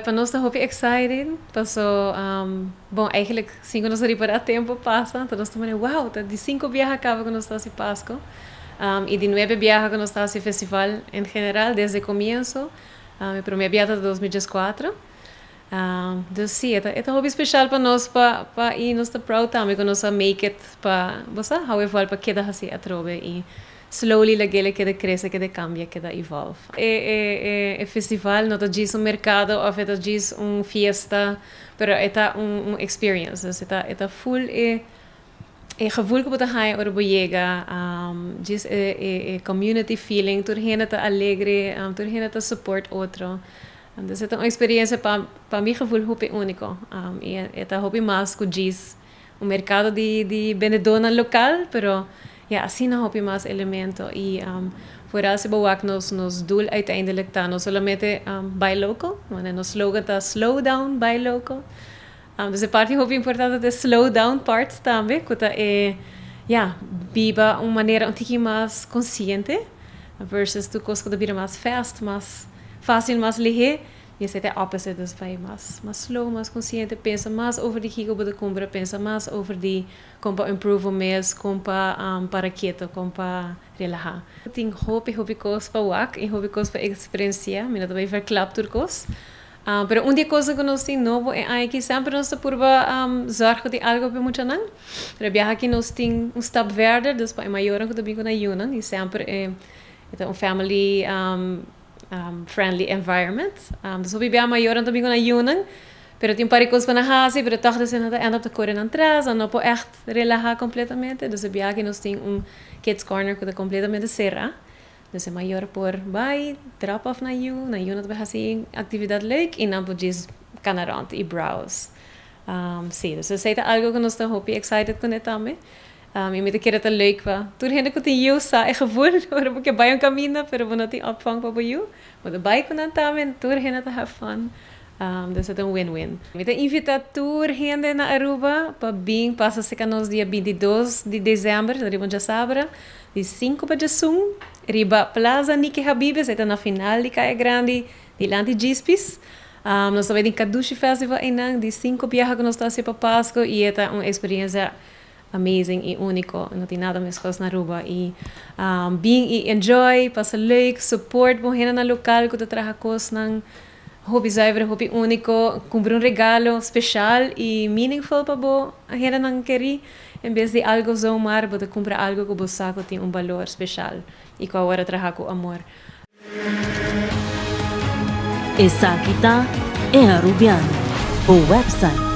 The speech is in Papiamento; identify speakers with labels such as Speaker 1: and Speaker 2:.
Speaker 1: Pa nos ta hopi excited, paso, bon, eigenlijk sin cu nos a ripara tempo pasa, anto nos ta mane, wow, ta di cinco biaha caba cu nos ta haci Pasco, y di nuebe biaha cu nos ta haci festival en general desde comienzo, e prome biaha ta 2014. Dus si, e ta hopi special pa nos pa y nos ta proud tambe cu nos a make it pa, bo sa, hou e val pa keda haci atrobe y slowly lag'el keda crece, keda cambia, keda evolve. E festival no ta djis un mercado of e ta djis un fiesta, pero e ta un experience. Dus e ta full e gevoel cu bo ta haya ora bo yega, djis e community feeling, tur hende ta alegre, tur hende ta support otro. Dus e ta un experiencia pa mi gevoel hopi unico. Y e ta hopi mas cu djis un mercado di bendedornan local, pero ja, asina hopi mas elemento. Y vooral si bo wak nos doel uiteindelijk ta no solamente buy local, maar nos slogan ta "Slow down, buy local". Dus e parti hopi importante ta slow down part tambe, cu ta e, ja, biba un manera un tiki mas consciente versus tur cos cu ta bira mas fast, mas facil, mas lihe. Y esey ta opposite, dus bay mas slow, mas consciente, pensa mas over di kico bo ta cumpra, pensa mas over di con pa improve bo mes, con pa para keto, con pa relaha. Tin hopi, hopi cos pa wak y hopi cos pa experiencia, mi no ta bay verklap tur cos. Pero un di e cos cu nos tin nobo e cu semper nos ta purba zorg di algo pa muchanan. Pero biaha aki nos tin un stap verder, dus pa mayornan cu ta bin cu nan yiunan y semper e un family friendly environment. Dus hopi biaha mayornan ta bin cu nan yiunan, pero tin un par di cos pa nan hasi, pero toch dus nan ta end up ta core nan tras, nan no por echt relaha completamente. Dus biaha aki nos tin un kids corner cu ta completamente cera. Dus e mayor por bay, drop off nan yiu, nan yiu nan ta bay hasi actividad leuk y nan por just cana rond y browse. Si, dus esey ta algo cu nos ta hopi excited cu ne tambe. Y mi ta kere ta leuk pa tur hende cu tin yiu sa e gevoel, ora bo bay un caminda, pero bo no tin opvang pa bo yiu. Bo ta bay cu nan tambe, tur hende ta have fun. Dus e ta un win-win. Mi ta invita tur hende na Aruba pa bin pasa serca nos dia 22 di december, riba diasabra, di 5 pa 11, riba Plaza Nike Habibe, ta na final di Caya Grandi, dilanti Gispis. Nos tambe tin Kadushi Festival einan, di 5 biaha cu nos ta pa Pasco y ta un experiencia amazing y unico. No tin nada mas na Aruba. Y bin y enjoy, pasa leuk, support bon hende na local cu ta traha cosnan hopi zuiver, hopi unico, cumpra un regalo special y meaningful pa bo hendenan keri, en bes di algo zomaar, bo cumpra algo cu bo sa cu tin un balor special y cu awor traha cu amor.
Speaker 2: Esaki ta E Arubiano, e website.